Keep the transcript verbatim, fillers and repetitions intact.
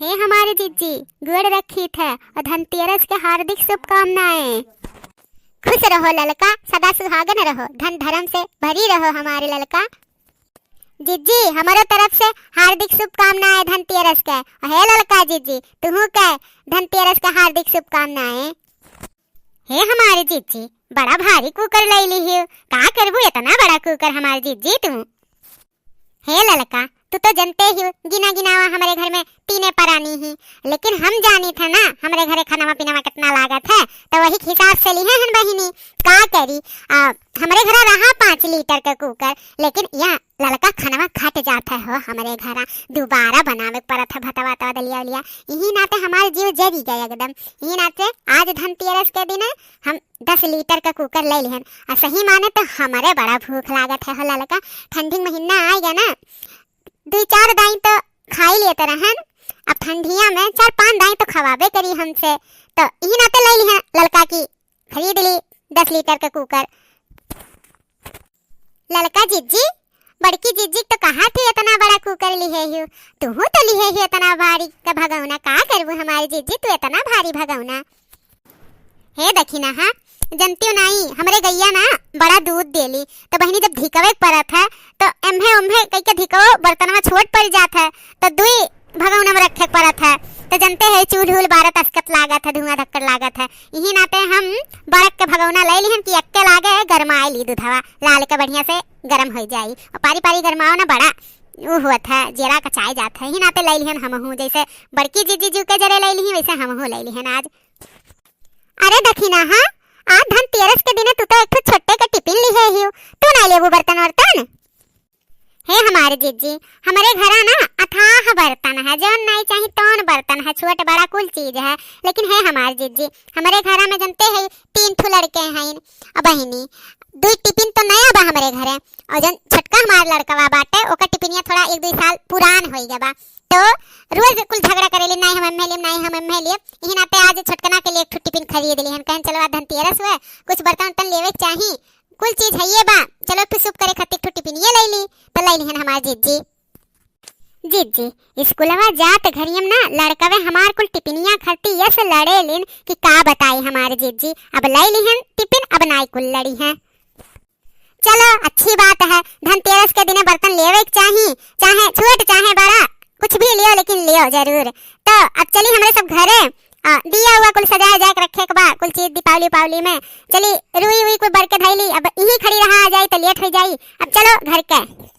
हे हमारे जिज्जी, गोड़ रखित है और धनतेरस के हार्दिक शुभकामनाएं। खुश रहो ललका, सदा सुहागन रहो, धन धर्म से भरी रहो हमारे ललका। जिज्जी, हमरो तरफ से हार्दिक शुभकामनाएं धनतेरस के। और हे ललका जिज्जी, तुहू के धनतेरस के हार्दिक शुभकामनाएं। हे हमारे जिज्जी, बड़ा भारी कुकर लइ लिहिउ, का करबू इतना बड़ा कुकर हमारे जिज्जी तू? हे ललका, तू तो जनते ही, गिना गिनावा हमरे घर में तीने परानी ही, लेकिन हम जानित है ना, हमरे घरे खानावा पीनावा कितना लागत है, तो वही हिसाब से लिहे हन बहिनी। का करी, आ, हमरे घरा रहा पाँच लीटर के कुकर, लेकिन या ललका खानावा घट जात है हो हमरे घरा, दोबारा बनावे के पड़त है भतवा तवा दलिया उलिया। यही नाते हमार जीव जरी गए एकदम। यही नाते आज धनतेरस के दिन हम दस लीटर का कुकर लइ लिहन। आ सही माने तो हमरे बड़ा भूख लागत है हो ललका। ठंडी के महीना आइ गया ना, दुइ चार दाई तो खाई लेत रहन, अब ठंडिया में चार पांच दाई तो खवाबे करी हमसे। तो यही नाते लइ लिहन ललका की खरीद ली दस लीटर का कुकर। ललका जिज्जी, बड़की जिज्जी तो कहा थी इतना बड़ा कुकर लिहे हियो, तुहू तो लिहे हियो इतना भारी का भगौना, का करबू हमारी जिज्जी तू इतना भारी भगौना? हे दखिना, हाँ, जनतियो नाई, हमरे गइया ना बड़ा दूध देली, तो बहिनी जब धिकवे के परत है, तो एम्हे ओम्हे कइके धिकवो बर्तनवा छोट पड़ जात है, तो दुई भगौना में रखे के परत है। तो जनते है, चूल्ह उल्ह बारत असकत लागत है, धुआं धक्कड़ लागत है। यही नाते हम बड़क के भगौना लइ लिहन कि एक्के लागे गरमाए ली दूधवा, लाल के बढ़िया से गरम होइ जाई। और पारी पारी गरमाओ ना बड़ा ऊ होत है, जेरा कचाए जात है। यही नाते लइ लिहन हमहू, जैसे बड़की जिज्जी जू के जरे लइ लिही, वैसे हमहू लइ लिहन आज। अरे दखिना, हाँ, आज धनतेरस के दिने तू तो एक ठो छोटे के टिफिन लिहे हियो, तू नाई लेबू बर्तन वर्तन? हे हमारे जिज्जी, हमरे घरा ना अथाह बर्तन है, जौन नाई चाही तौन बर्तन है, छोट बड़ा कुल चीज है। लेकिन हे हमारे जिज्जी, हमरे घरा में जनते है तीन ठो लड़के हैं, अब बहिनी, दुई टिफिन तो नया बा हमरे घरे, और जौन छोटका हमार लड़कवा बाटे, ओकर टिफिनिया थोड़ा एक दुई साल पुरान होइ गया बा, तो रोज कुल झगड़ा करेली, "नाई हम एम्हे लेब, नाई हम एम्हे लेब।" यही नाते आज छोटकना के लिए एक ठो टिफिन खरीद लिहन, कहन, "चलो आज धनतेरस हुए, कुछ बर्तन उर्तन लेवे के चाही, कुल चीज है ये बा, चलो एक ठो शुभ करे खातिर एक ठो टिफिनिया लइ ली।" तो लइ लिहन हमार जिज्जी। जिज्जी, स्कूलवा जात घरियम ना लड़कवे हमार कुल टिफिनिया खातिर यस लड़े लिन कि का बताई हमार जिज्जी। अब लइ लिहन टिफिन, अब नाई कुल लड़ी हैं। चलो, अच्छी बात है, धनतेरस के दिने बर्तन लेवे के चाही, चाहे छोट चाहे बड़ा, कुछ भी लियो, लेकिन लियो जरूर। तो अब चली हमरे सब घरे, आ, दिया हुआ कुल सजाए जाए के रखे के बा, कुल चीज दीपावली उपावली में। चली, रुई उई कुल बरके धइली, अब यही खड़ी रहा जाई तो लेट होइ जाई। अब चलो घर के।